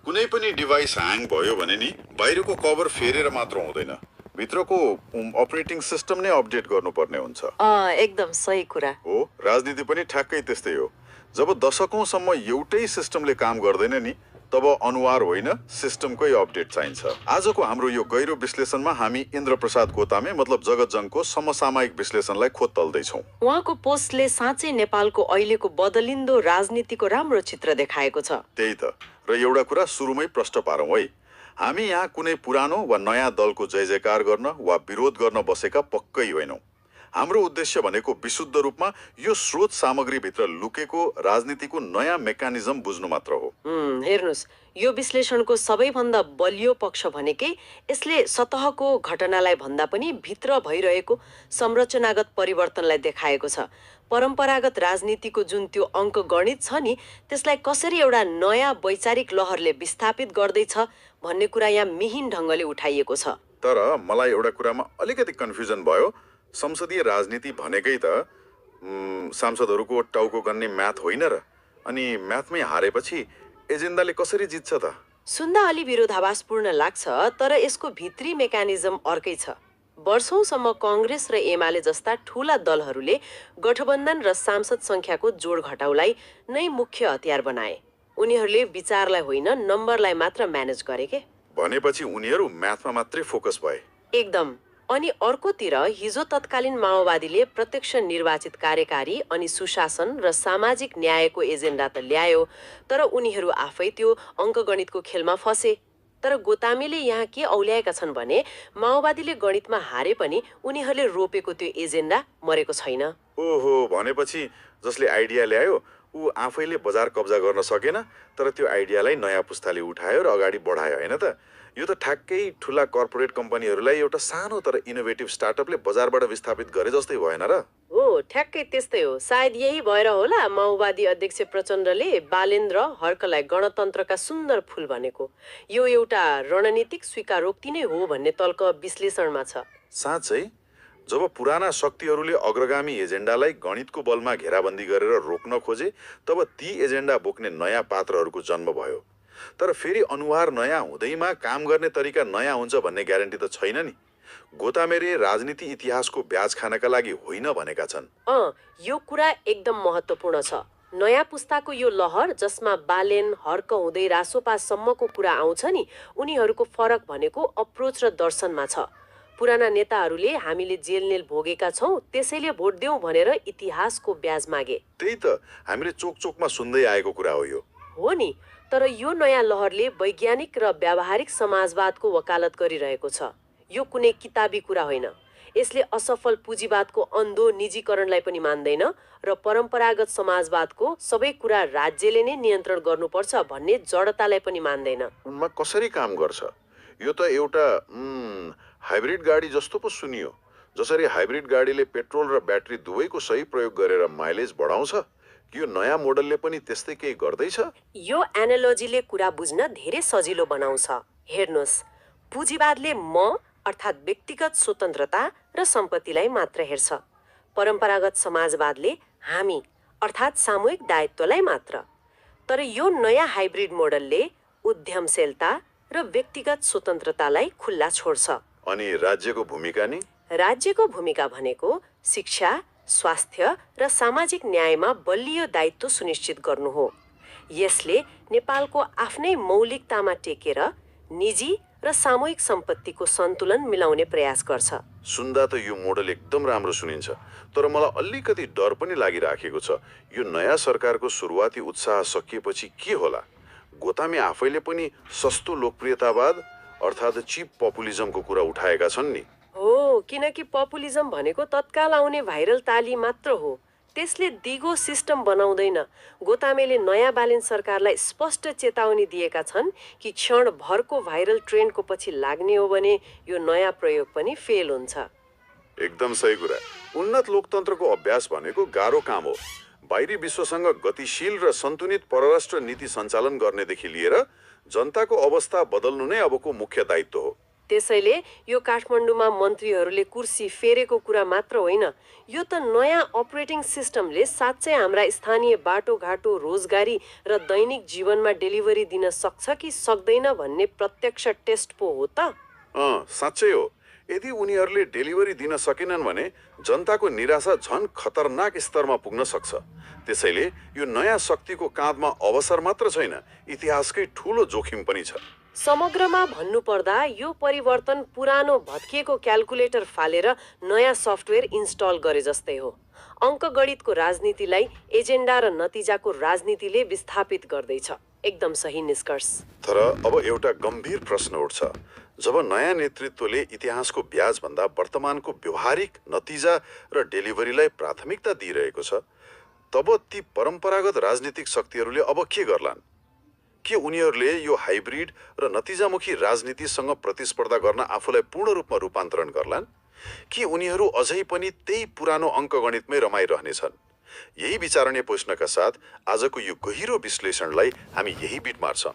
कुनै पनि device hang भयो भने नि बाहिरको कभर फेरेर मात्र हुँदैन, भित्रको अपरेटिङ सिस्टम नै अपडेट गर्नुपर्ने हुन्छ। एकदम सही कुरा हो, राजनीति पनि ठ्याक्कै त्यस्तै हो। जब दशकौंसम्म एउटै सिस्टमले काम गर्दैन नि, तब अनुहार होइन सिस्टमकै अपडेट चाहिन्छ। आजको हाम्रो यो गहिरो विश्लेषणमा हामी इन्द्रप्रसाद गोतामे मतलब जगतजङको समसामयिक विश्लेषणलाई खोतल्दैछौँ। उहाँको पोस्टले साँच्चै नेपालको अहिलेको बदलिन्दो राजनीतिको राम्रो चित्र देखाएको छ। त्यही त, र एउटा कुरा सुरुमै प्रश्न पारौँ है, हामी यहाँ कुनै पुरानो वा नयाँ दलको जय जयकार गर्न वा विरोध गर्न बसेका पक्कै होइनौँ। हाम्रो उद्देश्य भनेको विशुद्ध रूपमा यो स्रोत सामग्रीभित्र लुकेको राजनीतिको नयाँ मेकानिजम बुझ्नु मात्र हो। हेर्नुहोस्, यो विश्लेषणको सबैभन्दा बलियो पक्ष भनेकै यसले सतहको घटनालाई भन्दा पनि भित्र भइरहेको संरचनागत परिवर्तनलाई देखाएको छ। परम्परागत राजनीतिको जुन त्यो अङ्कगणित छ नि, त्यसलाई कसरी एउटा नयाँ वैचारिक लहरले विस्थापित गर्दैछ भन्ने कुरा यहाँ मिहिन ढङ्गले उठाइएको छ। तर मलाई एउटा कुरामा अलिकति कन्फ्युजन भयो। संसदीय राजनीति भनेकै त सांसदहरूको टाउको गन्ने म्याथ होइन र? अनि म्याथमै हारेपछि एजेन्डाले कसरी जित्छ त? सुन्दा अलि विरोधाभासपूर्ण लाग्छ, तर यसको भित्री मेकानिजम अर्कै छ। वर्षौंसम्म कांग्रेस र एमाले जस्ता ठूला दलहरूले गठबन्धन र सांसद संख्याको जोड घटाउलाई नै मुख्य हतियार बनाए। उनीहरूले विचारलाई होइन नम्बरलाई मात्र म्यानेज गरे के। भनेपछि उनीहरू म्याथमा मात्रै फोकस भए। एकदम। अनि अर्कोतिर हिजो तत्कालीन माओवादीले प्रत्यक्ष निर्वाचित कार्यकारी अनि सुशासन र सामाजिक न्यायको एजेन्डा त ल्यायो, तर उनीहरू आफै त्यो अङ्कगणितको खेलमा फसे। तर गोतामेले यहाँ के औल्याएका छन् भने माओवादीले गणितमा हारे पनि उनीहरूले रोपेको त्यो एजेन्डा मरेको छैन। ओहो, भनेपछि जसले आइडिया ल्यायो ऊ आफैले बजार कब्जा गर्न सकेन, तर त्यो आइडियालाई नयाँ पुस्ताले उठायो र अगाडि बढायो, होइन त? यो त ठ्याक्कै ठुला कर्पोरेट कम्पनीहरूलाई एउटा सानो तर इनोभेटिभ स्टार्टअपले बजारबाट विस्थापित गरे जस्तै भएन र? हो, ठ्याक्कै त्यस्तै हो। सायद यही भएर होला माओवादी अध्यक्ष प्रचण्डले बालेन्द्र हर्कलाई गणतन्त्रका सुन्दर फूल भनेको। यो एउटा रणनीतिक स्वीकारोक्ति नै हो भन्ने तर्क विश्लेषणमा छ। साँच्चै? जब पुराना शक्तिहरूले अग्रगामी एजेन्डालाई गणितको बलमा घेराबन्दी गरेर रोक्न खोजे, तब ती एजेन्डा बोक्ने नयाँ पात्रहरूको जन्म भयो। तर फेरि अनुहार नयाँ हुँदैमा काम गर्ने तरिका नयाँ हुन्छ भन्ने ग्यारेन्टी त छैन नि। गोतामेरे राजनीति इतिहासको ब्याज खानका लागि होइन भनेका छन्। यो कुरा एकदम महत्त्वपूर्ण छ। नयाँ पुस्ताको यो लहर जसमा बालेन हर्क हुँदै रासोपासम्मको कुरा आउँछ नि, उनीहरूको फरक भनेको अप्रोच र दर्शनमा छ। पुराना नेताहरूले हामीले जेलनेल भोगेका छौँ, त्यसैले भोट देऊ भनेर इतिहासको ब्याज मागे। त्यही त हामीले चोक चोकमा सुन्दै आएको कुरा हो यो। हो नि, तर यो नयाँ लहरले वैज्ञानिक र व्यावहारिक समाजवादको वकालत गरिरहेको छ। यो कुनै किताबी कुरा होइन। यसले असफल पुँजीवादको अन्धो निजीकरणलाई पनि मान्दैन र परम्परागत समाजवादको सबै कुरा राज्यले नै नियन्त्रण गर्नुपर्छ भन्ने जडतालाई पनि मान्दैन। उनमा कसरी काम गर्छ? यो त एउटा हाइब्रिड गाडी जस्तो पो सुनियो। जसरी हाइब्रिड गाडीले पेट्रोल र ब्याट्री दुवैको सही प्रयोग गरेर माइलेज बढाउँछ, यो नयाँ मोडलले पनि त्यस्तै केही गर्दैछ? यो एनालोजीले कुरा बुझ्न धेरै सजिलो बनाउँछ। हेर्नुहोस्, पुँजीवादले म अर्थात् व्यक्तिगत स्वतन्त्रता र सम्पत्तिलाई मात्र हेर्छ। परम्परागत समाजवादले हामी अर्थात् सामूहिक दायित्वलाई मात्र। तर यो नयाँ हाइब्रिड मोडलले उद्यमशीलता र व्यक्तिगत स्वतन्त्रतालाई खुल्ला छोड्छ। अनि राज्यको भूमिका नि? राज्यको भूमिका भनेको शिक्षा, स्वास्थ्य र सामाजिक न्यायमा बलियो दायित्व सुनिश्चित गर्नु हो। यसले नेपालको आफ्नै मौलिकतामा टेकेर निजी र सामूहिक सम्पत्तिको सन्तुलन मिलाउने प्रयास गर्छ। सुन्दा त यो मोडल एकदम राम्रो सुनिन्छ, तर मलाई अलिकति डर पनि लागिराखेको छ। यो नयाँ सरकारको सुरुवाती उत्साह सकिएपछि के होला? गोतामे आफैले पनि सस्तो लोकप्रियतावाद अर्थात् चिप पपुलिजमको कुरा उठाएका छन् नि। हो, किनकि पपुलिजम भनेको तत्काल आउने भाइरल ताली मात्र हो। त्यसले दिगो सिस्टम बनाउँदैन। गोतामेले नयाँ बालेन सरकारलाई स्पष्ट चेतावनी दिएका छन् कि क्षणभरको भाइरल ट्रेन्डको पछि लाग्ने हो भने यो नयाँ प्रयोग पनि फेल हुन्छ। एकदम सही कुरा। उन्नत लोकतन्त्रको अभ्यास भनेको गाह्रो काम हो। बाहिरी विश्वसँग गतिशील र सन्तुलित परराष्ट्र नीति सञ्चालन गर्नेदेखि लिएर जनताको अवस्था बदल्नु नै अबको मुख्य दायित्व हो। त्यसैले यो काठमाडौँमा मन्त्रीहरूले कुर्सी फेरेको कुरा मात्र होइन, यो त नयाँ अपरेटिङ सिस्टमले साँच्चै हाम्रा स्थानीय बाटोघाटो, रोजगारी र दैनिक जीवनमा डेलिभरी दिन सक्छ कि सक्दैन भन्ने प्रत्यक्ष टेस्ट पो हो त। साँच्चै हो। यदि उनीहरूले डेलिभरी दिन सकेनन् भने जनताको निराशा झन खतरनाक स्तरमा पुग्न सक्छ। त्यसैले यो नयाँ शक्तिको काँधमा अवसर मात्र छैन, इतिहासकै ठूलो जोखिम पनि छ। समग्रमा भन्नुपर्दा यो परिवर्तन पुरानो भत्किएको क्याल्कुलेटर फालेर नयाँ सफ्टवेयर इन्स्टल गरे जस्तै हो। अङ्कगणितको राजनीतिलाई एजेन्डा र नतिजाको राजनीतिले विस्थापित गर्दैछ। एकदम सही निष्कर्ष। तर अब एउटा गम्भीर प्रश्न उठ्छ। जब नयाँ नेतृत्वले इतिहासको ब्याजभन्दा वर्तमानको व्यवहारिक नतिजा र डेलिभरीलाई प्राथमिकता दिइरहेको छ, तब ती परम्परागत राजनीतिक शक्तिहरूले अब के गर्लान्? के उनीहरूले यो हाइब्रिड र नतिजामुखी राजनीतिसँग प्रतिस्पर्धा गर्न आफूलाई पूर्ण रूपमा रूपान्तरण गर्लान्, कि उनीहरू अझै पनि त्यही पुरानो अङ्कगणितमै रमाइरहनेछन्? यही विचारणीय प्रश्नका साथ आजको यो गहिरो विश्लेषणलाई हामी यही बिट मार्छौँ।